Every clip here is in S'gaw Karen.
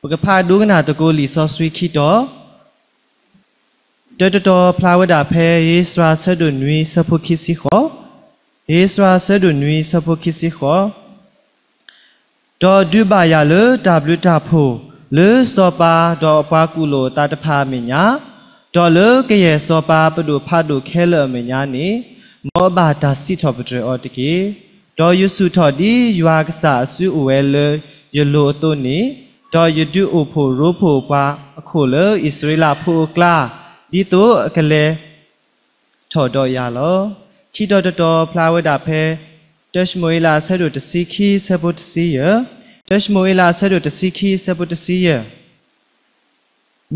ပကဖးဒိကနၣ်သကိးလံာ်စီဆှံခံတီၤ, တၢတတီၤဖျါဝဲဒၣ်ဖဲ ဧ့စြၤဆၢဒိၣ်နွံဆၢဖိခံဆံဃိး, ဧ့စြၤဆၢဒိၣ်နွံဆၢဖိခံဆံဃိး, ဒီးဒုးဘၣ်ယၤလၢတၢ်ဘျုးတၢ်ဖှိၣ်လၢစီၤပၤဒီးအပှၤကူၣ်လိာ်အသးတဖၣ်အမဲာ်ညါ, ဒီးလၢကယဲၢ်စီၤပၤပဒိၣ်ဖးဒိၣ်ခဲလၢာ်အမဲာ်ညါန့ၣ်, မ်အဘၣ်တၢ်စံးထီၣ်ပတြၢၤအီၤတက့ၢ်. ဒီးယဆူၣ်ထီၣ်ဒ်ယွၤကစၢ်အစုအိၣ်ဝဲလၢယလိၤအသိးန့ၣ်, ဒီးယဒုးအိၣ်ဖှိၣ်ရိဖှိၣ်ပှၤအခိၣ်လၢအံၣ်စရ့လးဖိအကျါ, ဒ်သိးအကလဲၤ ထီၣ်ဒီးယၤလီၤ. ခံတီၤတတီၤဖျါဝဲဒၣ်ဖဲ တၢၡမူၤအ့လးအဆၢဒိၣ်တဆံခံဆၢဖိတဆံယဲၢ်, တၢၡမူၤအ့လးအဆၢဒိၣ်တဆံခံဆၢဖိတဆံယဲၢ်,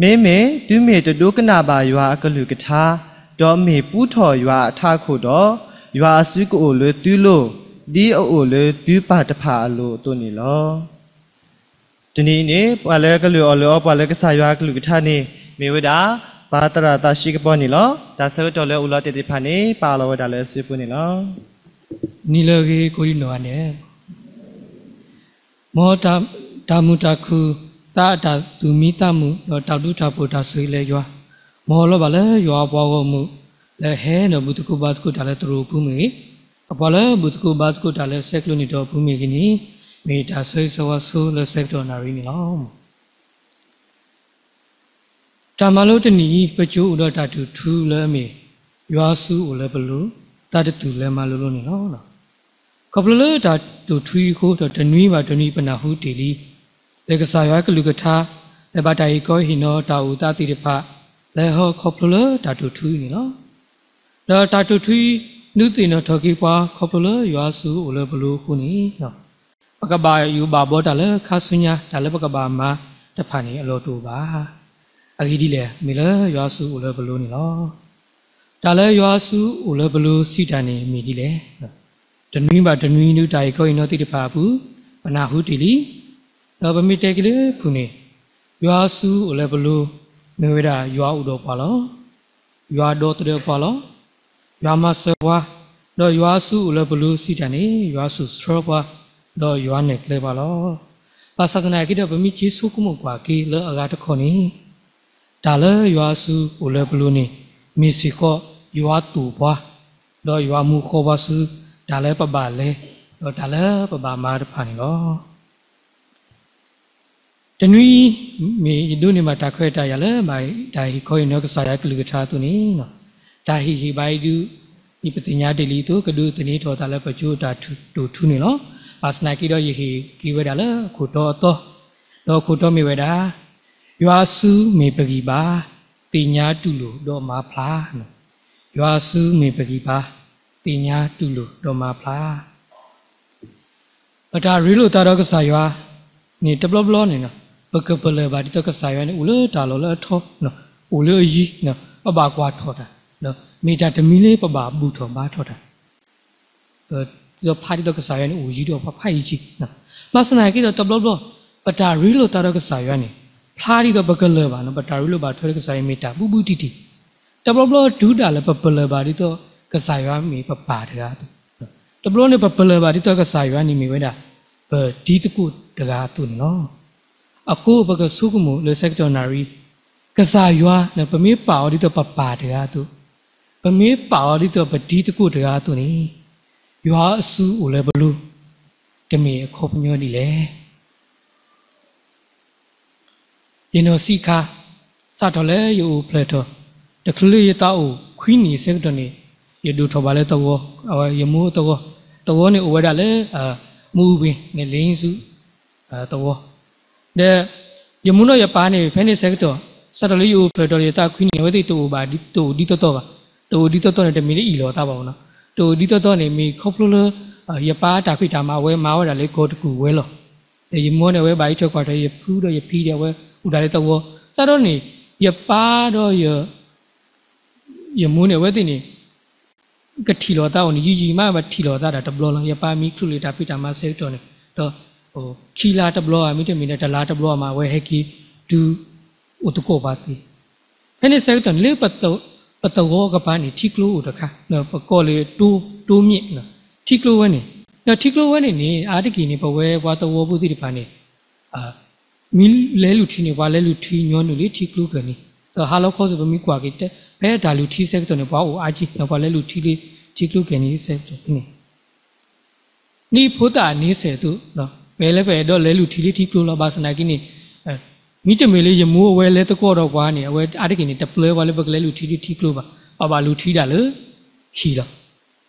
မ့မ့ၢ်သုမ့ၢ်တဒိကနၣ်ဘၣ်ယွၤအကလုၢ်ကထါ, ဒီးမ့ၢ်ပူထီၣ်ယွၤအထးခိၣ်ဒီး, ယွၤအစုကအိၣ်လၢသုလိၤ, ဒ်အအိၣ်လၢသုပၢ်တဖၣ်အလိၤအသိးန့ၣ်လီၤ. တနံၤအံၤန့ၣ် ပှၤလၢကလုၢ်အီၣ်လုၢ်အီပှၤလၢကစၢ်ယွၤအကလုၢ်ကထါန့ၣ် မ့ၢ်ဝဲဒၣ် ပၢ်သရၣ်သးဆံကပီၤန့ၣ်လီၤ. တၢ်ဆၢကတီၢ်လၢအအိၣ်လီၤတဲာ်သ့ၣ်တဖၣ်န့ၣ် ပာ်အီၤလီၤဝဲဒၣ်လၢအစုပူၤန့ၣ်လီၤ. နံၤလၢအဂ့ၤကိးဒံနီၢ်ဂၤဒဲး, မ်တၢ်မုာ်တၢ်ခုၣ်သးအတၢ်သူၣ်မံသးမုာ် ဒီးတၢ်ဘျုးတၢ်ဖှိၣ်တၢ်ဆိၣ်ဂ့ၤလၢယွၤ, မ်အလီၤဘၣ်လၢယွၤအပှၤဂီၢ်မုၢ် လၢအဟဲဒီးဘူၣ်သကိးဘါသကိးတၢ်လၢသရိာ်အပူၤမ့ၢ်ဂ့ၤ, အပှၤလၢဘူၣ်သကိးဘါသကိးတၢ်လၢဆဲးကျိးနံၣ်ထီၣ်အပူၤမ့ၢ်ဂ့ၤန့ၣ်, မ့ၢ်တၢ်ဆၢဂ့ၤဆၢဝါဆိလၢဆဲးကတီၢ်နၣ်ရံၣ်န့ၣ်လီၤ. တၢ်မၤလိတနံၤအံၤ ပကၠိအိၣ်ဒီးတၢ်တိာ်ထူလၢအမ့ၢ် ယွၤအစုအိၣ်လၢပလိၤ, တၢ်တတူၢ်လၢမၤလိလိန့ၣ်လီၤ. ခီဖျိလၢတၢ်တိာ်ထူအံၤအဃိ ဒီးတနွံဘၣ်တနွံပနၢ်ဟူတ့ၢ်လံ လၢကစၢ်ယွၤကလုၢ်ကထါ လၢဘၣ်တၢ်ဟ့ၣ်ခီဟ့ၣ်နီၤတၢ်အိၣ်သးသ့ၣ်တဖၣ် လၢဟီခီဖျိလၢတၢ်တိာ်ထူအံၤန့ၣ်လီၤ. ဒီးတၢ်တိာ်ထူအံၤ ဒုးသ့ၣ်နီၣ်ထီၣ်က့ၤပှၤခီဖျိလၢယွၤအစုအိၣ်လၢပလိၤအဃိန့ၣ် ပကဘၣ်ယိၣ်ဘၣ်ဘီတၢ်လၢခါဆူညါ တၢ်လၢပကဘၣ်မၤတဖၣ်န့ၣ် အလီၢ်တအိၣ်ဘၣ်. အဂ့ၢ်ဒ်လဲၣ်, မ့ၢ်လၢယွၤအစုအိၣ်လၢပလိၤန့ၣ်လီၤ. တၢ်လၢယွၤအစုအိၣ်လၢပလိၤစံးတၢ်န့ၣ်မ့ၢ်ဒ်လဲၣ်. တနွံဘၣ်တနွံဒုးတၢ်ဟ့ၣ်ခီဟ့ၣ်နီၤသ့ၣ်တဖၣ်အပူၤ ပနၢ်ဟူတ့ၢ်လံ. ဒီးပမ့ၢ်တဲက့ၤလၢဖုၣ်န့ၣ်, ယွၤအစုအိၣ်လၢပလိၤ မ့ၢ်ဝဲဒၣ်ယွၤအိၣ်ဒီးပှၤလီၤ. ယွၤဒီသဒၢပှၤလီၤ. ယွၤမၤစၢၤပှၤ, ဒီးယွၤအစုအိၣ်လၢပလိၤစံးတၢ်န့ၣ် ယွၤစိာ်ဆှၢပှၤ, ဒီးယွၤနဲၣ်ကျဲပှၤလီၤ. ဘၣ်ဆၣ်သနာ်က့ဒီး ပမ့ၢ်က့ၤဆိကမိၣ်ကွၢ်က့ၤလၢအဂၤတခီန့ၣ်, တၢ်လၢယွၤအစုအိၣ်လၢပလိၤန့ၣ် မ့ၢ်စ့ၢ်ကီးယွၤသိၣ်ပှၤ, ဒီးယွၤမူဃီပှၤဆူ တၢ်လၢပဘၣ်လဲၤ, ဒီးတၢ်လၢပဘၣ်မၤတဖၣ်န့ၣ်လီၤ. တနွံအံၤ မ့ၢ်ယဒိးန့ၢ်ဘၣ်တၢ်ခွဲးတၢ်ယာ်လၢ ဘၣ်တၢ်ဟ့ၣ်ခီဟ့ၣ်နီၤကစၢ်ယွၤကလုၢ်ကထါအသိးန့ၣ်, တၢ်ဟ့ၣ်ဂံၢ်ဟ့ၣ်ဘါအံၤဒုး ဒ်ပသ့ၣ်ညါတ့ၢ်လံအသိး ကဒုးသန့ၤထီၣ်အသးလၢပကၠိတၢ်တိာ်ထူန့ၣ်လီၤ. ဘၣ်ဆၣ်သနာ်က့ဒီး ယဟ့ၣ်က့ၤဝဲဒၣ်လၢအခိၣ်တီအသီ, ဒီးအခိၣ်တီမ့ၢ်ဝဲဒၣ်, ယွၤအစုမ့ၢ်ပဂံၢ်ဘါ, သ့ၣ်ညါတူၢ်လိာ်ဒီးမၤဖျါ. ယွၤအစုမ့ၢ်ပဂံၢ်ဘါ, သ့ၣ်ညါတူၢ်လိာ်ဒီးမၤဖျါ. ပတၢ်ရ့လိာ်သးဒီးကစၢ်ယွၤန့ၣ် တဘျီဘျီန့ၣ် ပကပလၢၢ်ဘၣ်ဒ်သိးကစၢ်ယွၤန့ၣ် အိၣ်လၢတၢ်လီၢ်လၢအထီ, အိၣ်လၢအယံၤ, ပဘၣ်ကွၢ်ထီၣ်တၢ်, မ့ၢ်တၢ်တမံၤလၢပဘၣ်ဘူၣ်ထီၣ်ဘါထီၣ်တၢ် ဒီးဖျါဒ်သိးကစၢ်ယွၤန့ၣ် အိၣ်ယံၤဒီးပှၤဖးယံၤက့ၤ. ဘၣ်ဆၣ်သနာ်က့ဒီး တဘျီဘျီ ပတၢ်ရ့လိာ်သးဒီးကစၢ်ယွၤန့ၣ် ဖျါဒ်သိးပကလၢၢ်ဘၣ်န့ၣ် ပတၢ်ရ့လိာ်ဘၣ်ထွဲဒီးကစၢ်ယွၤမ့ၢ်တၢ်ဘူးဘူးတံၢ်တံၢ်. တဘျီဘျီတုၤဒၣ်လၢပပလၢၢ်ဘၣ်ဒ်သိး ကစၢ်ယွၤမ့ၢ်ပပၢ်တဂၤအသိး, တဘျီန့ၣ် ပပလၢၢ်ဘၣ်ဒ်သိးကစၢ်ယွၤန့ၣ်မ့ၢ်ဝဲဒၣ် ပတံၤသကိးတဂၤအသိးန့ၣ်လီၤ. အဃိပကဆိကမိၣ်လၢဆၢကတီၢ်နၣ်ရံၣ်, ကစၢ်ယွၤန့ၣ် ပမ့ၢ်ပာ်အီၤဒ်သိးပပၢ်တဂၤအသိး, ပမ့ၢ်ပာ်အီၤဒ်သိးပတံၤသကိးတဂၤအသိးန့ၣ်, ယွၤအစုအိၣ်လၢပလိၤ တမ့ၢ်အခီပညီဒ်လဲၣ်. ယနီၢ်ဆံးခါ စးထီၣ်လၢယအိၣ်ဖျဲၣ်ထီၣ် တချုးလၢယသးအိၣ်ခွံနံၣ်အဆၢကတီၢ်န့ၣ် ယဒိၣ်ထီၣ်ဘၣ်လၢသဝီ, အဝဲယမိၢ်သဝီ, သဝီန့ၣ်အိၣ်ဝဲဒၣ်လၢ မူပူၤန့ၣ် လ့ဆူ သဝီ, ဒီး ယမိၢ်ဒီးယပၢ်န့ၣ် ဖဲန့ၣ်ဆၢကတီၢ် စးထီၣ်လၢယအိၣ်ဖျဲၣ်ထီၣ်လၢယသးခွံနံၣ် အဝဲသ့ၣ်တအိၣ်ဘၣ်, တအိၣ်ဒ်သိးသိးဘၣ်, တအိၣ်ဒ်သိးသိးန့ၣ် တမ့ၢ်လၢအ့ၣ်လိာ်အသးဘၣ်မနီၤ, တအိၣ်ဒ်သိးသိးန့ၣ် မ့ၢ်ခီဖျိလၢ ယပၢ်တၢ်ဖံးတၢ်မၤအဝဲမၤဝဲဒၣ်လၢကီၢ်တကူၣ်ဝဲလီၤ. ဒီးယမိၢ်န့ၣ် အဝဲဘၣ်အံးထွဲကွၢ်ထွဲ ယဖုဒီးယဖံဒီး အဝဲအိၣ်ဒၣ်လၢသဝီ, စးထီၣ်န့ၣ် ယပၢ်ဒီး ယမိၢ်န့ၣ် အဝဲသ့ၣ်န့ၣ် ကထံၣ်လိာ်သးအိၣ်န့ၣ် ယံာ်ယံာ်မး ပထံၣ်လိာ်သးဒီးတဘျီလီၤ. ယပၢ်မံချုးလၢတၢ်ဖံးတၢ်မၤဆၢကတီၢ်န့ၣ် ဒီး ခံလါတဘျီဧါ မ့တမ့ၢ်ဒီးတလါတဘျီမး အဝဲဟဲက့ၤတုၤအိၣ်သကိးပှၤသ့. ဖဲန့ၣ်ဆၢကတီၢ်န့ၣ် လၢပသဝီကပၤန့ၣ် ထံကျိအိၣ်တခါ, ပကိးလၢ တိ, တိမြစ်, ထံကျိဝဲန့ၣ်, ဒီးထံကျိဝဲန့ၣ်န့ၣ် အါတက့ၢ်န့ၣ် ပဝဲပှၤသဝီဖိသ့ၣ်တဖၣ်န့ၣ် မ့ၢ်လဲၤလုၢ်ထံန့ၣ် ပှၤလဲၤလုၢ်ထံညီနုၢ်လၢထံကျိကၢၢ်န့ၣ်, ဒီးဟါလီၤခီဆူ ပမ့ၢ်ကွၢ်က့ၤ ဖဲတၢ်လုၢ်ထံဆၢကတီၢ်န့ၣ် ပှၤအိၣ်အါက့, ပှၤလဲၤလုၢ်ထံလၢထံကျိကၢၢ်န့ၣ်ဆၢကတီၢ်န့ၣ် ဒ်ဖိသၣ်အန့ဆၢၣ်အသိး, ပအဲၣ်လၢပအဲၣ်ဒိးလဲၤလုၢ်ထံလၢထံကျိလီၤ. ဘၣ်ဆၣ်သနာ်က့န့ၣ် မ့တမ့ၢ်လၢယမိၢ်အဝဲလဲၤသကိးဒီးပှၤန့ၣ် အဝဲအါတက့ၢ်န့ၣ် တပျဲပှၤလၢပကလဲၤလုၢ်ထံလၢထံကျိဘၣ်, ပဘၣ်လုၢ်ထံဒၣ်လၢ ဟံၣ်လီၤ.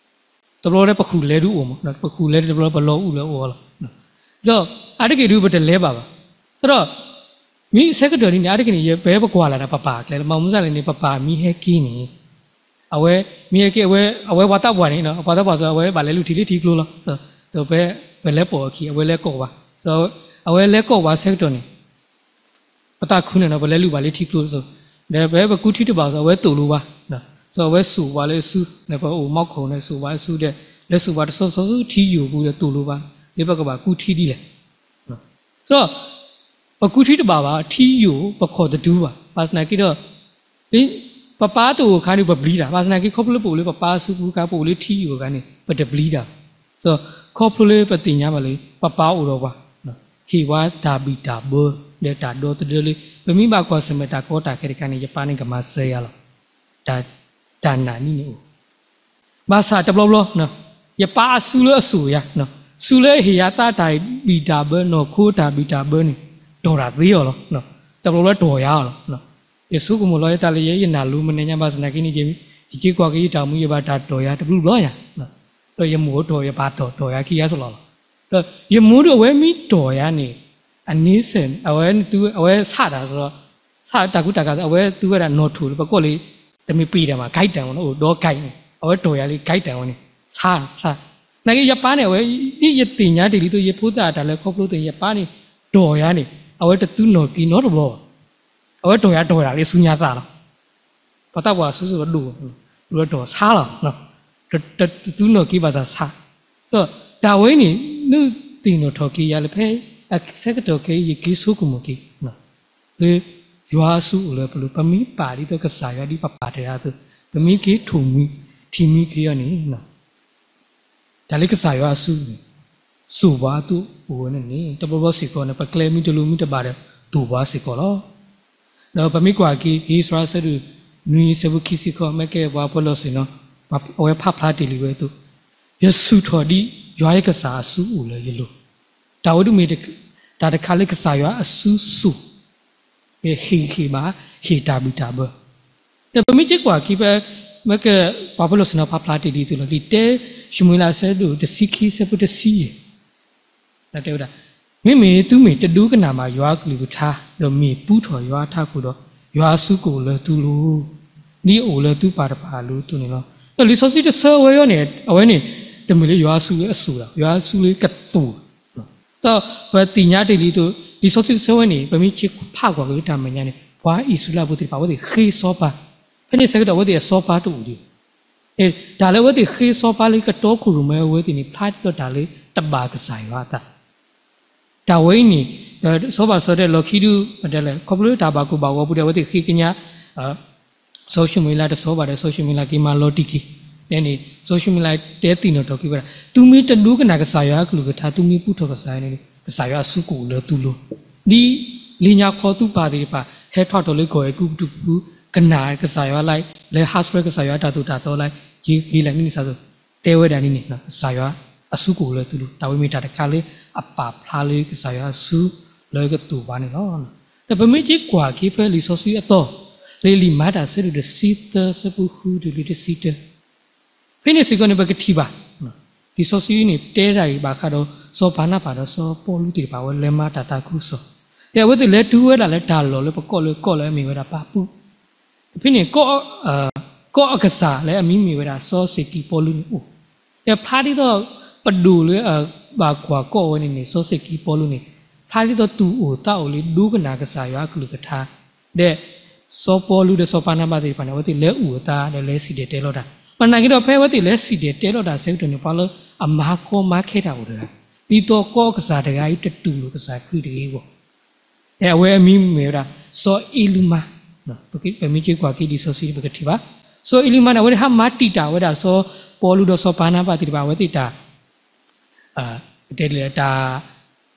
တဘျီလၢပဃုာ်လဲၤဒုးအိၣ်မး, ပဃုာ်လဲၤတဘျီပလီၢ်အူလၢအီၤလီၤ. ဒီးအါတက့ၢ်ဒုးပတလဲၤဘၣ်ဘၣ်. ဒီး မ့ၢ်ဆၢကတီၢ်ဒ်န့ၣ် အါတက့ၢ်န့ၣ် ယပဟဲပကွၢ်လၢ်ဒီးပပၢ်အကျဲလီၤ. မ့ၢ်မနုၤလဲၣ်န့ၣ် ပပၢ်မ့ၢ်ဟဲက့ၤန့ၣ် အဝဲမ့ၢ်ဟဲက့ၤ အဝဲပှၤသးပှၢ်န့ၣ် ပှၤသးပှၢ်အသိး အဝဲဘၣ်လဲၤလုၢ်ထံလၢထံကျိလီၤ. ဒီးပ ပလဲၤပိာ်အခံ အဝဲလဲၤကိးဝဲ, ဒီးအဝဲလဲၤကိးဝဲဆၢကတီၢ်န့ၣ် ပသးခုန့ၣ်ဒီး ပလဲၤလုၢ်ဘၣ်လၢထံကျိအသိး, ဒီးပဟဲပကူထံတဘၣ်အသိး အဝဲသိၣ်လိဝဲ, ဒီးအဝဲစိာ်ဝဲလၢအစု, ပအိၣ်မီခိၣ်န့ၣ် စိာ်ဝဲအစုဒီး လဲၤစိာ်ဝဲတဆီဆီဆူထံယိာ်ပူၤဒီးသိၣ်လိဝဲ, လၢပကဘၣ်ကူထံဒ်လဲၣ်. ဒီး ပကူထံတဘၣ်ဘၣ်, ထံယိာ်ပခီၣ်တတုၤဘၣ်. ဘၣ်ဆၣ်သနာ်က့ဒီး ပပၢ်တအိၣ်အခါန့ၣ် ပပျံၤတၢ်, ဘၣ်ဆၣ်သနာ်က့ ခီဖျိလၢပအိၣ်လၢပပၢ်အစုပူၤအခါ ပအိၣ်လၢထံယိာ်အခါန့ၣ် ပတပျံၤတၢ်. ဒီးခီဖျိလၢပသ့ၣ်ညါဘၣ်လၢ ပပၢ်အိၣ်ဒီးပှၤ ဟ့ၣ်ဝဲတၢ်ဘံၣ်တၢ်ဘၢ ဒီးတၢ်ဒီသဒၢလၢ ပမ့ၢ်ဘၣ်ကွၢ်ဆၢၣ်မဲာ်တၢ်ကီတၢ်ခဲတခါန့ၣ် ယပၢ်န့ၣ်ကမၤစၢၤယၤလီၤ. တၢ် တၢ်နာ်န့ၣ်န့ၣ်အိၣ် ဘၣ်ဆၣ်တဘျီဘျီ ယပၢ်အစုလၢအစိာ်ယၤ, စုလၢအဟ့ၣ်ယၤသးတၢ်ဘံၣ်တၢ်ဘၢ နီၢ်ခိတၢ်ဘံၣ်တၢ်ဘၢန့ၣ် တီၢ်တၢ်သ့အီၤလီၤ. တဘျီဘျီတီၢ်ယၤအီၤလီၤ. ယဆိကမိၣ်လီၤယသးလၢယဲယနာ်လိၤမနုၤညါ ဘၣ်ဆၣ်သနာ်က့န့ၣ် ယစ့ၢ်ကီးက့ၤယတၢ်အိၣ်မူ ယဘၣ်တၢ်တီၢ်ယၤတဘျုးဘျီယၤ, ဒီးယမိၢ်တီၢ်ယပၢ်တီၢ် တီၢ်ယၤခံဂၤစ့ၢ်ကီးလီၤ. ဒီးယမိၢ်ဒီးအဝဲမ့ၢ်တီၢ်ယၤန့ၣ် အန့ဆၢၣ်န့ၣ် အဝဲ အဝဲဆးတၢ်စ့ၢ်ကီး ဆးတၢ်ကူတၢ်ကၤ အဝဲသူဝဲဒၣ်နီၣ်ထိၣ်လၢပကိးလၢ တမ့ၢ်ပ့ၤတၢ်မး ကဲတၢ်ဝဲန့ၣ် အိၣ်ဒီးကဲန့ၣ် အဝဲတီၢ်ယၤလၢကဲတၢ်ဝဲန့ၣ် ဆး ဆး သနာ်က့ယပၢ်န့ၣ် အဝဲ ဒ်ယသ့ၣ်ညါတ့ၢ်လံသိး ယဖိသၣ်အတၢ်လဲၤခီဖျိသ့ၣ် ယပၢ်န့ၣ် တီၢ်ယၤန့ၣ် အဝဲတသူနီၣ်က့ၤနီတဘျီဘၣ်. အဝဲတီၢ်ယၤတီၢ်ယၤလၢဆူညါသးလီၤ. ပှၤသးပှၢ်စုစုအဒိၣ် လၢတီၢ်ဆးလီၤ တသူနီၣ်က့ၤဘၣ်သးဆး. ဒီးတၢ်ဝဲန့ၣ် နုာ်သ့ၣ်နီၣ်ထီၣ်က့ၤယၤလၢဖဲ အဆၢကတီၢ်ခဲအံၤ ယက့ၤဆိကမိၣ်က့ၤ လၢ ယွၤအစုအိၣ်လၢပလိၤ ပမ့ၢ်ပာ်ဒ်သိးကစၢ်ယွၤဒ်ပပာ်တဂၤအသိး ပမ့ၢ်က့ၤထိၣ်မံၤ ထံၣ်မံၤက့ၤအီၤန့ၣ် တၢ်လၢကစၢ်ယွၤအစုန့ၣ် စိာ်ပှၤအသိးအိၣ်ဝဲန့ၣ်န့ၣ် တဘျီဘျီစ့ၢ်ကီးန့ၣ် ပကျဲမ့ၢ်တလိၤမ့ၢ်တဘၣ်ဒီး သိၣ်ပှၤစ့ၢ်ကီးလီၤ. ဒီးပမ့ၢ်ကွၢ်က့ၤ ဧ့စြၤဆၢဒိၣ်နွံဆၢဖိခံဆံဃိး မ့ၢ်ကဲပှၤပၢၤလီၢ်ဆ့ၣ်နီၤ အဝဲဖးဖျါတ့ၢ်လံဝဲအသိး ယဆူၣ်ထီၣ်ဒ်ယွၤယကစၢ်အစုအိၣ်လၢယလိၤ, တၢ်ဝဲဒၣ်မ့ၢ်တၢ်တခါလၢကစၢ်ယွၤအစုစိာ် ဟ့ၣ်ဟ့ၣ်ဘၣ် ဟ့ၣ်တၢ်ဘံၣ်တၢ်ဘၢ. ဒီးပမ့ၢ်က့ၤကွၢ်က့ၤဖဲ မ့ၢ်ကဲပှၤပၢၤလီၢ်ဆ့ၣ်နီၤဖးဖျါတ့ၢ်ဒ်သိးလီၤ လံာ်တၢၡမူၤအ့လးဆၢဒိၣ်တဆံခံဆၢဖိတဆံယဲၢ် တဲဝဲဒၣ်, မ့မ့ၢ်သုမ့ၢ်တဒိကနၣ်ဘၣ်ယွၤအကလုၢ်ကထါ ဒီးမ့ၢ်ပူထီၣ်ယွၤအထးခိၣ်ဒီး ယွၤအစုကအိၣ်လၢသုလိၤ, ဒ်အအိၣ်လၢသုပၢ်တဖၣ်အလိၤအသိးန့ၣ်လီၤ. ဒီးလံာ်စီဆှံတဆၢဝဲအံၤန့ၣ် အဝဲန့ၣ် တမ့ၢ်လၢယွၤအစုလၢအစိာ်ဒီး ယွၤအစုလၢကသိၣ် ဒီးပသ့ၣ်ညါတ့ၢ်လံအသိး လံာ်စီဆှံတဆၢဝဲန့ၣ် ပမ့ၢ်က့ၤဖးကွၢ်က့ၤလၢတၢ်မဲာ်ညါန့ၣ် ပှၤအံၣ်စရ့လးဖိသ့ၣ်တဖၣ် အဝဲသ့ၣ်ဃ့စီၤပၤ, ဖဲန့ၣ်ဆၢကတီၢ်အဝဲသ့ၣ်အစီၤပၤတအိၣ်ဒံး တၢ်လၢအဝဲသ့ၣ်ဃ့စီၤပၤလၢကတီခိၣ်ရိၣ်မဲအဝဲသ့ၣ်န့ၣ် ဖျါဒ်သိးတၢ်လၢတဘၣ်ကစၢ်ယွၤအသး တၢ်ဝဲအံၤန့ၣ် စီၤပၤစီၤတဲလီၢ်ခံဒု ခီဖျိလၢတၢ်ဘၣ်ကိၢ်ဘၣ်ဂီၤပူၤဒီး အဝဲသ့ၣ်ဃ့ကညး စီၤၡမူၤအ့လးတစီၤဘၣ်ဒီး စီၤၡမူၤအ့လးက့ၤမၤလီၤတံၢ်က့ၤ န့ၣ် စီၤၡမူၤအ့လးတဲသ့ၣ်နီၣ်ထီၣ်က့ၤဝဲဒၣ် သုမ့ၢ်တဒိကနၣ်ကစၢ်ယွၤအကလုၢ်ကထါ သုမ့ၢ်ပူထီၣ်ကစၢ်ယွၤန့ၣ် ကစၢ်ယွၤအစုကအိၣ်လၢသုလိၤ ဒ်လံာ်ညါခီသူပၢ်သ့ၣ်တဖၣ် ဟဲထီၣ်ထီၣ်လၢကီၢ်အဲၤကူပတူးပူၤ ကနၣ်ကစၢ်ယွၤလၢ ဟးဆှဲကစၢ်ယွၤတၢ်သိၣ်တၢ်သီလၢ ယ့က့လးနံၣ်န့ၣ်စးသိး တဲဝဲဒၣ်န့ၣ်န့ၣ် ကစၢ်ယွၤအစုကအိၣ်လၢသုလိၤ တၢ်ဝဲမ့ၢ်တၢ်တခါလၢအပာ်ဖျါလၢကစၢ်ယွၤအစုလၢကသိၣ်ပှၤန့ၣ်လီၤ. ဒီးပမ့ၢ်က့ၤကွၢ်က့ၤဖဲလံာ်စီဆှံအသီ လၢလံာ်မၤတၢ်ဆၢဒိၣ်တဆံသၢဆၢဖိဃုတုၤလၢတဆံတၢ ဖဲန့ၣ်စ့ၢ်ကီးန့ၣ် ပကထံၣ်ဘၣ် လံာ်စီဆှံန့ၣ် တဲဒၣ်အံၤဘၣ်ဃးဒီး စီၤဘၤနဘၤဒီးစီၤပီလူးသ့ၣ်တဖၣ် အဝဲလဲၤမၤတၢ်သးခုကစီၣ် ဒီးအဝဲသ့ၣ်လဲၤတုၤဝဲဒၣ်လၢတၢ်လီၢ်လၢပကိးလၢကီၢ်လၢအမ့ၢ်ဝဲဒၣ်ပၤပူး ဖဲန့ၣ် ကီၢ်အကစၢ်လၢအမံၤမ့ၢ်ဝဲဒၣ်စီၤစ့ၣ်ကံးပီလူးန့ၣ်အိၣ် ဒီးဖျါဒ်သိး ပဒိၣ်လၢအဘၣ်ကွၢ်ကီၢ်ဝဲန့ၣ်န့ၣ် စီၤစ့ၣ်ကံးပီလူးန့ၣ် ဖျါဒ်သိးသူၣ်အိၣ်သးအိၣ်လၢဒိကနၣ်ကစၢ်ယွၤအကလုၢ်ကထါ ဒီး စီၤပီလူးဒီးစီၤဘၤနဘၤသ့ၣ်တဖၣ်န့ၣ် အဝဲသ့ၣ်လဲၤအုၣ်အသးဒီးလဲၤစံၣ်တဲၤတဲလီၤတၢ် မ့ၢ်နာ်က့ဒီး ဖဲအဝဲသ့ၣ်လဲၤစံၣ်တဲၤတဲလီၤတၢ်ဆၢကတီၢ်န့ၣ် ပှၤလၢအမၤကီမၤခဲတၢ်အိၣ်တဂၤ, ဒ်သိးကီၢ်ကစၢ်တဂၤအံၤ တတူၢ်လိာ်ကစၢ်ခရံာ်တဂ့ၤအဂီၢ်, အဝဲအမံၤမ့ၢ်ဝဲဒၣ် စီၤအ့လံမါ, ပမ့ၢ်က့ၤကွၢ်က့ၤလံာ်စီဆှံ ပကထံၣ်ဘၣ်, စီၤအ့လံမါန့ၣ် အဝဲဒၣ်ဟးမၤတံာ်တာ်ဝဲဒၣ် စီၤပီလူးဒီးစီၤဘၤနၤဘးသ့ၣ်တဖၣ် အဝဲသ့ၣ်တၢ် ပတဲလၢတၢ်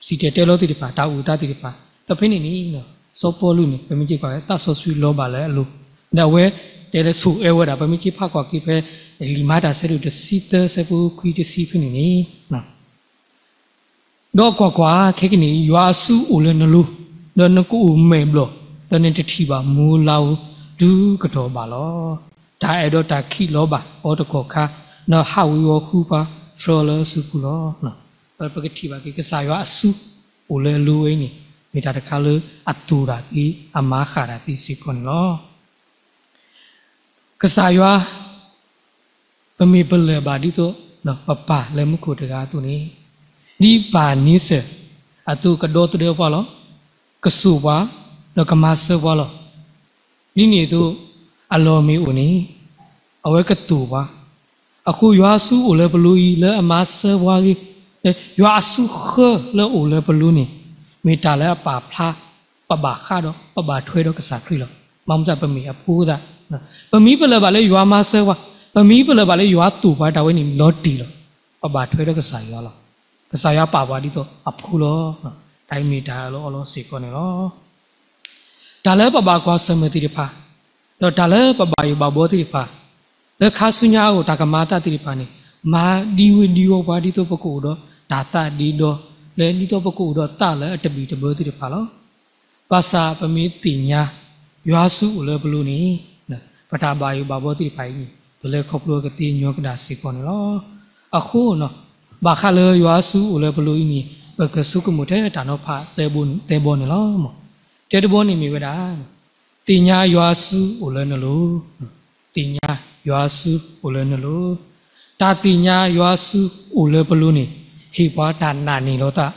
စံၣ်တဲၤတဲလီၤသ့ၣ်တဖၣ်, တၢ်အိၣ်သးသ့ၣ်တဖၣ်, ဒီးဖဲန့ၣ်န့ၣ် စီၤပီလူးန့ၣ် ပမ့ၢ်က့ၤကွၢ် သးစီဆှံလီၤဘၣ်လၢအလိၤ, ဒီးအဝဲတဲလၢဆိၣ်အၢဝဲဒၣ် ပမ့ၢ်က့ၤဖးကွၢ်က့ၤဖဲ လံာ်မၤတၢ်ဆၢဒိၣ်တဆံသၢ ဆၢဖိခွံတဆံဖဲန့ၣ်န့ၣ် ဒီးကွၢ်ကွၢ်, ခဲကနံၣ်အံၤ ယွၤအစုအိၣ်လၢနလိၤ, ဒီးနကအိၣ်မဲာ်ဘျီၣ်, ဒီးနတထံၣ်ဘၣ်မူလါဧိၤ တုၤကတီၢ်ဘၣ်လီၤ. တၢ်အဲၣ်ဒီးတၢ်ခံးလီၤဘၣ်အီၤတကီၢ်ခါ, ဒီးဟးဝ့ၤဝီၤဃုပှၤ ဆှၢအီၤလၢအစုပူၤလီၤ. ပကထံၣ်ဘၣ်က့ၤ ကစၢ်ယွၤအစုအိၣ်လၢအလိၤဝဲအံၤန့ၣ် မ့ၢ်တၢ်တခါလၢအသူၣ်တၢ်သ့ အမၤဃၣ်တၢ်သ့စ့ၢ်ကီးန့ၣ်လီၤ. ကစၢ်ယွၤ ပမ့ၢ်ပလၢၢ်ဘၣ်ဒ်သိး ပပၢ်လၢမူခိၣ်တဂၤအသိးန့ၣ်, ဒ်ပၢ်န့ဆၢၣ်အသိး ကဒီသဒၢပှၤလီၤ, ကစိာ်ပှၤ, ဒီးကမၤစၢၤပှၤလီၤ. ဒ်န့ၣ်အသိး အလီၢ်မ့ၢ်အိၣ်န့ၣ် အဝဲကသူၣ်ပှၤ, အဃိယွၤအစုအိၣ်လၢပလိၤအံၤ လၢအမၤစၢၤပှၤဂ့ၤ, ယွၤအစုဃၢလၢအိၣ်လၢပလိၤန့ၣ် မ့ၢ်တၢ်လၢအပာ်ဖျါ ပဘၣ်ဃးဒီး ပဘၣ်ထွဲဒီးကစၢ်ခရံာ်လီၤ. ဘၣ်မနုၤသတး ပမ့ၢ်အဖိသၣ်, ပမ့ၢ်ပလၢၢ်ဘၣ်လၢယွၤမၤစၢၤပှၤ, ပမ့ၢ်ပလၢၢ်ဘၣ်လၢယွၤသူၣ်ပှၤ တၢ်ဝဲန့ၣ်လီၤတံၢ်လီၤ. ပဘၣ်ထွဲဒီးကစၢ်ယွၤလီၤ. ကစၢ်ယွၤပာ်ပှၤဒ်သိးအဖိလီၤ. တၢ်အံၤမ့ၢ်တၢ်အၢၣ်လီၤအီလီၤစ့ၢ်ကီးန့ၣ်လီၤ. တၢ်လၢပဘၣ်ကွၢ်ဆၢၣ်မဲာ်သ့ၣ်တဖၣ်, ဒီးတၢ်လၢပဘၣ်ယိၣ်ဘၣ်ဘှီသ့ၣ်တဖၣ်, လၢခါဆူညါအဂီၢ် တၢ်ကမၤအသးသ့ၣ်တဖၣ်န့ၣ် မၤဒံဝ့ၤဒံဝီၤပှၤ ဒ်သိးပကအိၣ်ဒီးတၢ်သးဒ့ဒီ, လၢဒ်သိးပကအိၣ်ဒီးသးလၢအတဘံၣ်တဘၢသ့ၣ်တဖၣ်လီၤ. ဘၣ်ဆၣ်ပမ့ၢ်သ့ၣ်ညါ ယွၤစုအိၣ်လၢပလိၤန့ၣ်, ပတၢ်ဘၣ်ယိၣ်ဘၣ်ဘှီသ့ၣ်တဖၣ်အံၤန့ၣ် ပလဲၤခီဖျိကသ့ညီကဒၣ်စ့ၢ်ကီးန့ၣ်လီၤ. အဃိ ဘၣ်ဃးလၢယွၤစုအိၣ်လၢပလိၤအံၤန့ၣ် ပကဆိကမိၣ်ထဲတၢ်နီၤဖးသၢဘီန့ၣ်လီၤ. တဲတဘီန့ၣ်မ့ၢ်ဝဲဒၣ် သ့ၣ်ညါယွၤစုအိၣ်လၢနလိၤ, သ့ၣ်ညါယွၤစုအိၣ်လၢနလိၤ, တၢ်သ့ၣ်ညါယွၤစုအိၣ်လၢပလိၤန့ၣ် ဟ့ၣ်ပှၤတၢ်နာ်န့ၢ်လီၤသး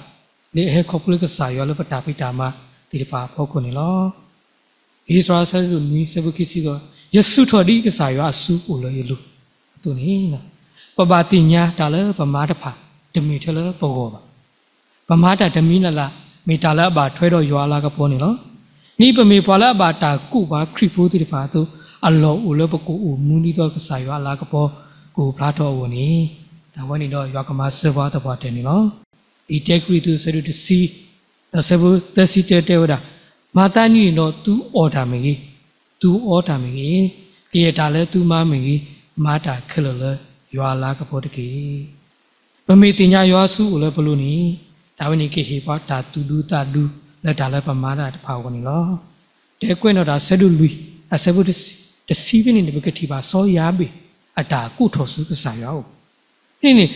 လၢအဟဲခီဖျိကစၢ်ယွၤလၢပတၢ်ဖံးတၢ်မၤသ့ၣ်တဖၣ်အဖီခိၣ်န့ၣ်လီၤ. ဧ့စြၤ ဆၢဒိၣ်နွံ ဆၢဖိခံဆံဒီး, ယစုထီၣ်ဒ်ကစၢ်ယွၤအစုအိၣ်လၢယလိၤ, အသိးန့ၣ်, ပဘၣ်သ့ၣ်ညါတၢ်လၢပမၤတဖၣ် တမ့ၢ်ထဲလၢပဂီၢ်ဘၣ်. ပမၤတၢ်တမံၤလၢ်လၢ် မ့ၢ်တၢ်လၢအဘၣ်ထွဲဒီးယွၤအလၤကပီၤန့ၣ်လီၤ. ဒ်ပမ့ၢ်ပှၤလၢအဘၣ်တၢ်ကူးပှၤခရံာ်ဖိသ့ၣ်တဖၣ်အသိး, အလီၢ်အိၣ်လၢပကအိၣ်မူဒ်သိးကစၢ်ယွၤအလၤကပီၤ ကအိၣ်ဖျါထီၣ်အဂီၢ်န့ၣ်, တၢ်ဝဲန့ၣ်ဒီးယွၤကမၤစၢၤပှၤသပှၢ်တၢၢ်န့ၣ်လီၤ. အံၤ တၢကရံၣ်သူး ဆၢဒိၣ်တဆံ ဒီးဆၢဖိသၢဆံတၢတဲဝဲဒၣ်, မၤသးဒ်န့ၣ်ဒီး သုအီၣ်တၢ်မ့ၢ်ဂ့ၤ, သုအီတၢ်မ့ၢ်ဂ့ၤ, ကယဲၢ်တၢ်လၢသုမၤမ့ၢ်ဂ့ၤ, မၤတၢ်ခဲလၢာ်လၢယွၤအလၤကပီၤတက့ၢ်. ပမ့ၢ်သ့ၣ်ညါယွၤအစုအိၣ်လၢပလိၤန့ၣ်, တၢ်ဝဲန့ၣ်ကဟ့ၣ်ပှၤတၢ်သူၣ်ဒူသးဒူလၢတၢ်လၢပမၤတၢ်တဖၣ်အဂီၢ်န့ၣ်လီၤ. တဲကွဲးနီၣ်တၢ်ဆၢဒိၣ်လွံၢ် အဆၢဖိတဆံဖဲန့ၣ်န့ၣ် ပကထံၣ်ဘၣ်စီၤယၤဘ့ၣ်အတၢ်ကိးထီၣ်ဆူကစၢ်ယွၤအအိၣ် ဖဲန့ၣ်,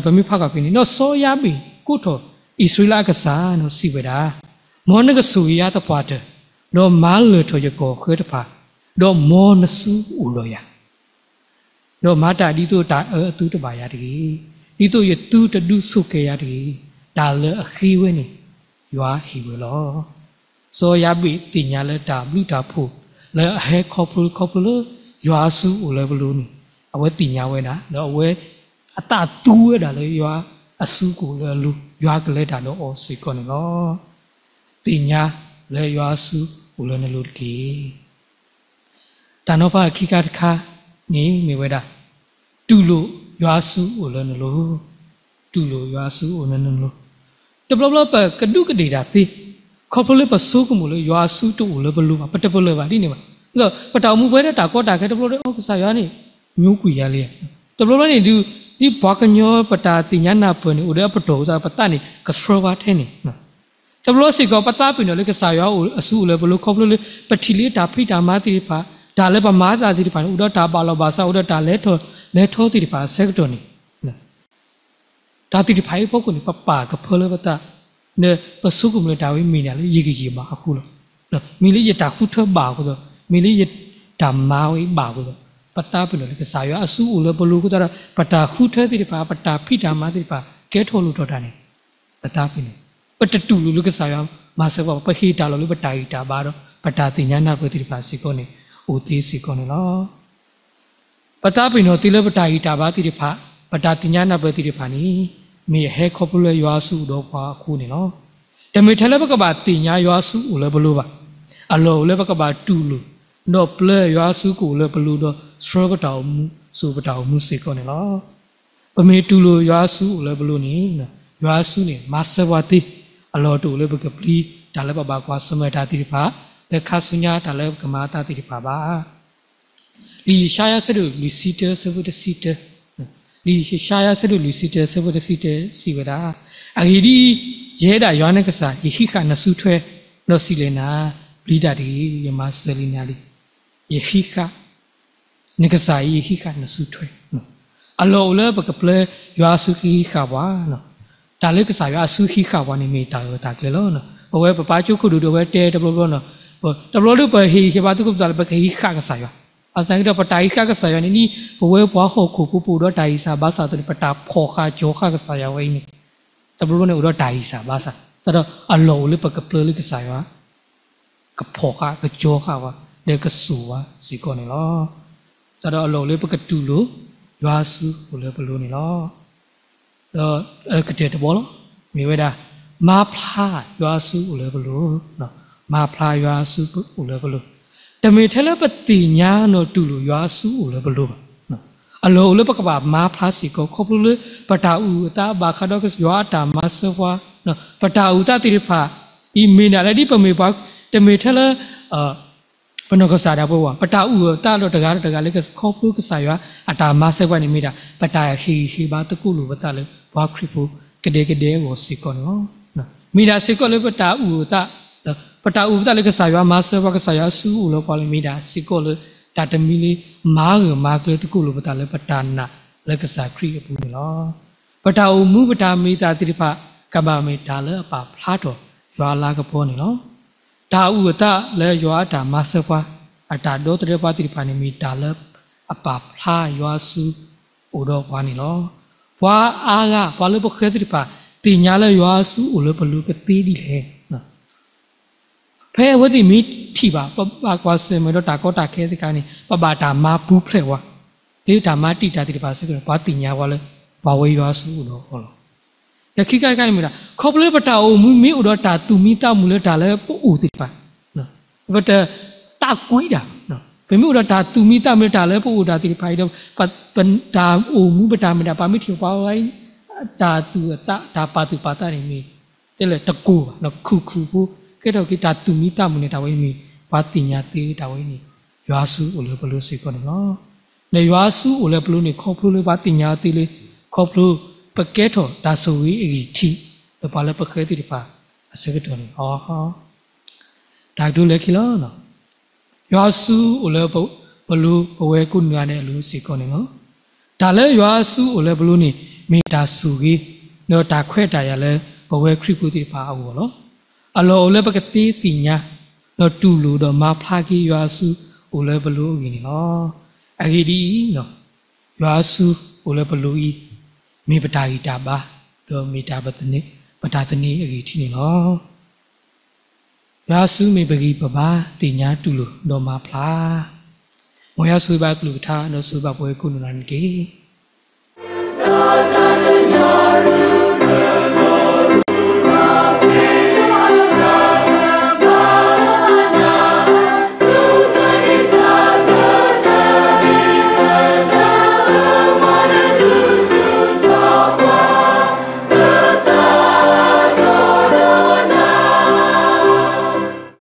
ပမ့ၢ်ဖးကွၢ်ဖဲန့ၣ်, ဒီးစီၤယၤဘ့ၣ်ကိးထီၣ်အံၣ်စရ့လးအကစၢ်ဒီးစံးဝဲဒၣ်, မ်နကဆိၣ်ဂ့ၤယၤသပှၢ်တၢၢ်, ဒီးမၤလၢာ်ထီၣ်ယကီၢ်ဃၢတဖၣ်, ဒီးမ်နစုအိၣ်ဒီးယၤ ဒီးမၤတၢ်ဒ်သိးတၢ်အၢအသုတဘၣ်ယၤတဂ့ၤ, ဒ်သိးယသုတဒုးဆိၣ်ကဲယၤတဂ့ၤ, တၢ်လၢအဃ့ဝဲန့ၣ် ယွၤဟ့ၣ်ဝဲလီၤ. စီၤယၤဘ့ၣ်သ့ၣ်ညါလၢတၢ်ဘျုးတၢ်ဖှိၣ် လၢအဟဲခီဖျိခီဖျိလၢ ယွၤအစုအိၣ်လၢပလိၤန့ၣ်, အဝဲသ့ၣ်ညါဝဲဒၣ် ဒီးအဝဲအသးသူဝဲဒၣ်လၢယွၤအစုကအိၣ်လၢအလိၤ, ယွၤကလဲၤတၢ်ဒီးအီၤစ့ၢ်ကီးန့ၣ်လီၤ. သ့ၣ်ညါလၢယွၤအစုအိၣ်လၢနလိၤတက့ၢ်. တၢ်နီၤဖးခံခါတခါန့ၣ်မ့ၢ်ဝဲဒၣ်, တူၢ်လိာ်ယွၤအစုအိၣ်လၢနလိၤ, တူၢ်လိာ်ယွၤအစုအိၣ်လၢနလိၤ. တဘျီဘျီပကဒူးကဒ့ၣ်တၢ်သ့, ခီဖျိလၢပဆိကမိၣ်လၢယွၤအစုတအိၣ်လၢပလိၤဘၣ်, ပတပလၢၢ်ဘၣ်ဒ်န့ၣ်ဘၣ်. ပတၢ်အိၣ်မူပှဲၤဒီးတၢ်ကီတၢ်ခဲတဘျီဒီး အိ ကစၢ်ယွၤန့ၣ် ညိကွံာ်ယၤလံ. တဘျီဘျီန့ၣ်ဒုး ဒ်ပှၤကညီပတၢ်သ့ၣ်ညါနၢ်ပၢၢ်န့ၣ် အိၣ်ဒီးအပတီၢ်အသး ပသးန့ၣ် ကဆှၢဝဲထဲန့ၣ် တဘျီစ့ၢ်ကီး ပသးပ့ၤနီၣ်လၢကစၢ်ယွၤအစုအိၣ်လၢပလိၤ ခီဖျိလၢ ပထံၣ်လံတၢ်ဖံးတၢ်မၤသ့ၣ်တဖၣ်, တၢ်လၢပမၤသးသ့ၣ်တဖၣ်န့ၣ် အိၣ်ဒီးတၢ်ဘၣ်လီၤဘၣ်စး အိၣ်ဒီးတၢ်လဲၤထီၣ်လဲၤထီသ့ၣ်တဖၣ်အဆၢကတီၢ်န့ၣ်, တၢ်သ့ၣ်တဖၣ်အံၤအဖီခိၣ်န့ၣ် ပပာ်ကဖၢလၢပသး, ဒီးပဆိကမိၣ်လၢတၢ်ဝဲမ့ၢ်ဒၣ်လၢယဂံၢ်ယဘါအဃိလီၤ. မ့ၢ်လၢယတၢ်ဃုထၢဘၣ်အဃိသတး, မ့ၢ်လၢယတၢ်မၤဝဲအံၤဘၣ်အဃိသတး, ပသးပ့ၤနီၣ်လၢကစၢ်ယွၤအစုအိၣ်လၢပလိၤအဃိသတးဒီး ပတၢ်ဃုထၢသ့ၣ်တဖၣ် ပတၢ်ဖံးတၢ်မၤသ့ၣ်တဖၣ် ကဲထီၣ်လိၣ်ထီၣ်တၢ်န့ၣ် ပသးပ့ၤနီၣ်, ပတတူၢ်လိာ်လၢကစၢ်ယွၤမၤစၢၤပှၤဘၣ်, ပဟ့ၣ်တၢ်လီၤလၢပတၢ်ဂံၢ်တၢ်ဘါဒီး ပတၢ်သ့ၣ်ညါနၢ်ပၢၢ်သ့ၣ်တဖၣ်စ့ၢ်ကီးန့ၣ် အိၣ်သ့စ့ၢ်ကီးန့ၣ်လီၤ. ပသးပ့ၤနီၣ်သ့လၢပတၢ်ဂံၢ်တၢ်ဘါသ့ၣ်တဖၣ်, ပတၢ်သ့ၣ်ညါနၢ်ပၢၢ်သ့ၣ်တဖၣ်န့ၣ်, မ့ၢ်အဟဲခီဖျိလၢယွၤအစုအိၣ်ဒီးပှၤအဃိန့ၣ်လီၤ. တမ့ၢ်ထဲလၢပကဘၣ်သ့ၣ်ညါယွၤအစုအိၣ်လၢပလိၤဘၣ်. အလီၢ်အိၣ်လၢပကဘၣ်တူၢ်လိာ်, ဒီးပျၢၤယွၤအစုကအိၣ်လၢပလိၤဒီးဆှၢပတၢ်အိၣ်မူ, စိာ်ပတၢ်အိၣ်မူစ့ၢ်ကီးန့ၣ်လီၤ. ပမ့ၢ်တူၢ်လိာ်ယွၤအစုအိၣ်လၢပလိၤန့ၣ်, ယွၤအစုန့ၣ် မၤစၢၤပှၤသ့, အလီၢ်တအိၣ်လၢပကပျံၤတၢ်လၢပဘၣ်ကွၢ်ဆၢၣ်မဲာ်တၢ်သ့ၣ်တဖၣ်, လၢခါဆူညါတၢ်လၢပကမၤအသးသ့ၣ်တဖၣ်ဘၣ်. လံာ်ယၡါယၤဆၢဒိၣ်လွံၢ်ဆံတၢဆၢဖိတဆံတၢ, လံာ်ယၡါယၤဆၢဒိၣ်လွံၢ်ဆံတၢဆၢဖိတဆံတၢစံးဝဲဒၣ်, အဂ့ၢ်ဒ်အံၤ, ယဲဒၣ်ယွၤနကစၢ်, ယဟံးဃာ်နစုထွဲ, ဒီးစံးလဲၣ်နၤ, ပျံၤတၢ်တဂ့ၤ, ယမၤစၢၤလံနၤလံ. ယဟံးဃာ် နကစၢ်အံၤ ယဟံးဃာ်နစုထွဲ. အလီၢ်အိၣ်လၢပကပျၢ်ယွၤအစုကဟံးဃာ်ပှၤ, တၢ်လၢကစၢ်ယွၤအစုဟံးဃာ်ပှၤန့ၣ် မ့ၢ်တၢ်အၢတၢ်ကျဲလီၤ. ပဝဲပပၢ်ကၠိခိၣ်ဒိၣ်ဒီး အဝဲတဲတဘျီဘျီန့ၣ်, တဘျီလၢပဟ့ၣ်ဂံၢ်ဟ့ၣ်ဘါသကိးပသးလၢပကဟံးဃာ်ကစၢ်ယွၤ, အသနာ်က့ဒီးပတၢ်ဂံၢ်ဃာ်ကစၢ်ယွၤန့ၣ်, ပဝဲပှၤဟီၣ်ခိၣ်ဖိပအိၣ်ဒီးတၢ်ဂံၢ်စၢ်ဘါစၢ်အသိးန့ၣ် ပတၢ်ဖီၣ်ဃာ်ကၠီၤဃာ်ကစၢ်ယွၤဝဲအံၤန့ၣ်, တဘျီဘျီန့ၣ်အိၣ်ဒီးတၢ်ဂံၢ်စၢ်ဘါစၢ်, ဒီးအလီၢ်အိၣ်လၢပကပျၢ်လၢကစၢ်ယွၤ ကဖီၣ်ဃာ်ကၠီဃာ်ဝဲ, ဒီးကစိာ်ဝဲစ့ၢ်ကီးန့ၣ်လီၤ. ဒီးအလီၢ်အိၣ်လၢပကတူၢ်လိာ် ယွၤအစုအိၣ်လၢပလိၤန့ၣ်လီၤ. ဒီးကတၢၢ်တဘီလီၤ, မ့ၢ်ဝဲဒၣ် မၤဖျါယွၤအစုအိၣ်လၢပလိၤ, မၤဖျါယွၤအစုအိၣ်လၢပလိၤ, တမ့ၢ်ထဲလၢပသ့ၣ်ညါနီၢ်တူၢ်လိာ်ယွၤအစုအိၣ်လၢပလိၤဘၣ်. အလီၢ်အိၣ်လၢပကဘၣ်မၤဖျါစ့ၢ်ကီး ခီဖျိလၢပတၢ်အုၣ်အသးဘၣ်ဃးဒီးယွၤအတၢ်မၤစၢၤပှၤ, ပတၢ်အုၣ်အသးသ့ၣ်တဖၣ်အံၤ မ့ၢ်ဒၣ်လၢဒ်ပမ့ၢ်ပှၤ, တမ့ၢ်ထဲလၢ ပနီၢ်ကစၢ်ဒၣ်ပဝဲဘၣ်, ပတၢ်အုၣ်အသးဒီးတဂၤဒီးတဂၤလၢခီဖျိကစၢ်ယွၤအတၢ်မၤစၢၤပှၤန့ၣ် မ့ၢ်ဒၣ် ပတၢ်ဟ့ၣ်ဂံၢ်ဟ့ၣ်ဘါသကိးလိာ်ပသးလၢပှၤခရံာ်ဖိ ကဒဲကဒဲအဂီၢ်စ့ၢ်ကီးန့ၣ်လီၤ. မ့ၢ်ဒၣ်စ့ၢ်ကီးလၢပတၢ်အုၣ်အသး, ပတၢ်အုၣ်အသးလၢကစၢ်ယွၤမၤစၢၤပှၤ ကစၢ်ယွၤအစုအိၣ်လၢပလိၤ မ့ၢ်ဒၣ်စ့ၢ်ကီးလၢ တၢ်တမံၤလၢမၤဂၢၢ်မၤကျၢၤသကိးလိာ်ပသးလၢပတၢ်နာ်လၢကစၢ်ခရံာ်အပူၤန့ၣ်လီၤ. ပတၢ်အိၣ်မူပတၢ်မ့ၢ်တၢ်သ့ၣ်တဖၣ် ကဘၣ်မ့ၢ်တၢ်လၢအပာ်ဖျါထီၣ်ယွၤအလၤကပီၤန့ၣ်လီၤ. တၢ်အုၣ်အသးလၢယွၤအတၢ်မၤစၢၤပှၤ, အတၢ်ဒီသဒၢပှၤသ့ၣ်တဖၣ်န့ၣ် မ့ၢ်တၢ်လၢအပာ်ဖျါယွၤအစုအိၣ်ဒီးပှၤန့ၣ်လီၤ. ပှၤအါဂၤ ပှၤလၢပဃၢၤသ့ၣ်တဖၣ် သ့ၣ်ညါလၢယွၤအစုအိၣ်လၢပလိၤကသ့ဒ်လဲၣ်. ဖဲအဝဲသ့ၣ်မ့ၢ်ထံၣ်ဘၣ် ပဘၣ်ကွၢ်ဆၢၣ်မဲာ်ဒီးတၢ်ကီတၢ်ခဲသ့ၣ်တဖၣ်န့ၣ် ပဘၣ်တၢ်မၤပူၤဖျဲးဝဲ, လၢတၢ်မၤတံာ်တာ်သ့ၣ်တဖၣ်စ့ၢ်ကီးန့ၣ် ပှၤသ့ၣ်ညါဝဲလၢ ပှၤဝဲယွၤအစုအိၣ်ဒီးအီၤလီၤ. ဒီးခံခါတခါန့ၣ်မ့ၢ်ဒၣ် ခီဖျိလၢပတၢ်အိၣ်မူမ့ၢ်အိၣ်ဒီးတၢ်သူၣ်မံသးမုာ်လၢတၢ်လၢပအိၣ်သ့ၣ်တဖၣ်, ပတသးကွံဒၣ်, ပမ့ၢ်အိၣ်ဒီးတၢ်သူၣ်မံသးမုာ်လၢတၢ်လၢပအိၣ်ဒၣ်သ့ၣ်တဖၣ်အံၤဒီး ပတၢ်အိၣ်မူပတၢ်မ့ၢ်တၢ် ပှၤမ့ၢ်ထံၣ်ပှၤအံၤ တၢ်သူၣ်အသး တၢ်ပာ်သူၣ်ပာ်သးန့ၣ်မ့ၢ် တဲလၢတကိၢ်ဘၣ် ခုၣ်ခုၣ်ဖိ ကဲထီၣ်က့ၤတၢ်သူၣ်မံသးမုာ်န့ၣ် တၢ်ဝဲအံၤမ့ၢ် ပှၤသ့ၣ်ညါသ့တၢ်ဝဲအံၤန့ၣ် ယွၤအစုအိၣ်လၢပလိၤစ့ၢ်ကီးန့ၣ်လီၤ. ဒီးယွၤအစုအိၣ်လၢပလိၤန့ၣ် ခီဖျိလၢပှၤသ့ၣ်ညါအီၤသ့လၢ ခီဖျိပကဲထီၣ်တၢ်ဆိၣ်ဂ့ၤအဂံၢ်ထံး ဒီးပှၤလၢပဃၢၤသ့ၣ်တဖၣ်အဆၢကတီၢ်န့ၣ်လီၤ. တၢ်ကတိၤလၢခံလီၤ. ယွၤအစုအိၣ်လၢပလိၤ ပဝဲကိးနွံဂၤဒဲးအလိၤစ့ၢ်ကီးန့ၣ်လီၤ. တၢ်လၢယွၤအစုအိၣ်လၢပလိၤန့ၣ် မ့ၢ်တၢ်ဆိၣ်ဂ့ၤ ဒီးတၢ်ခွဲးတၢ်ယာ်လၢ ပဝဲခရံာ်ဖိသ့ၣ်တဖၣ်အဂီၢ်လီၤ. အလီၢ်အိၣ်လၢပကသ့သ့ၣ်ညါ ဒီးတူၢ်လိာ်ဒီးမၤဖျါက့ၤယွၤအစုအိၣ်လၢပလိၤအဂ့ၢ်န့ၣ်လီၤ. အဂ့ၢ်ဒ်အံၤ, ယွၤအစုအိၣ်လၢပလိၤအံၤ မ့ၢ်ပတၢ်ဂံၢ်တၢ်ဘါ ဒီးမ့ၢ်တၢ်ပသန့ၤ ပတၢ်သန့ၤအဂံၢ်ထံးန့ၣ်လီၤ. ယွၤအစုမ့ၢ်ပဂံၢ်ပဘါ သ့ၣ်ညါတူၢ်လိာ်ဒီးမၤဖျါ. မ်ယွၤဆိၣ်ဂ့ၤဘၣ်အကလုၢ်ကထါ ဒီးဆိၣ်ဂ့ၤဘၣ်ပဝဲကိးနီၢ်ဂၤန့ၣ်တက့ၢ်.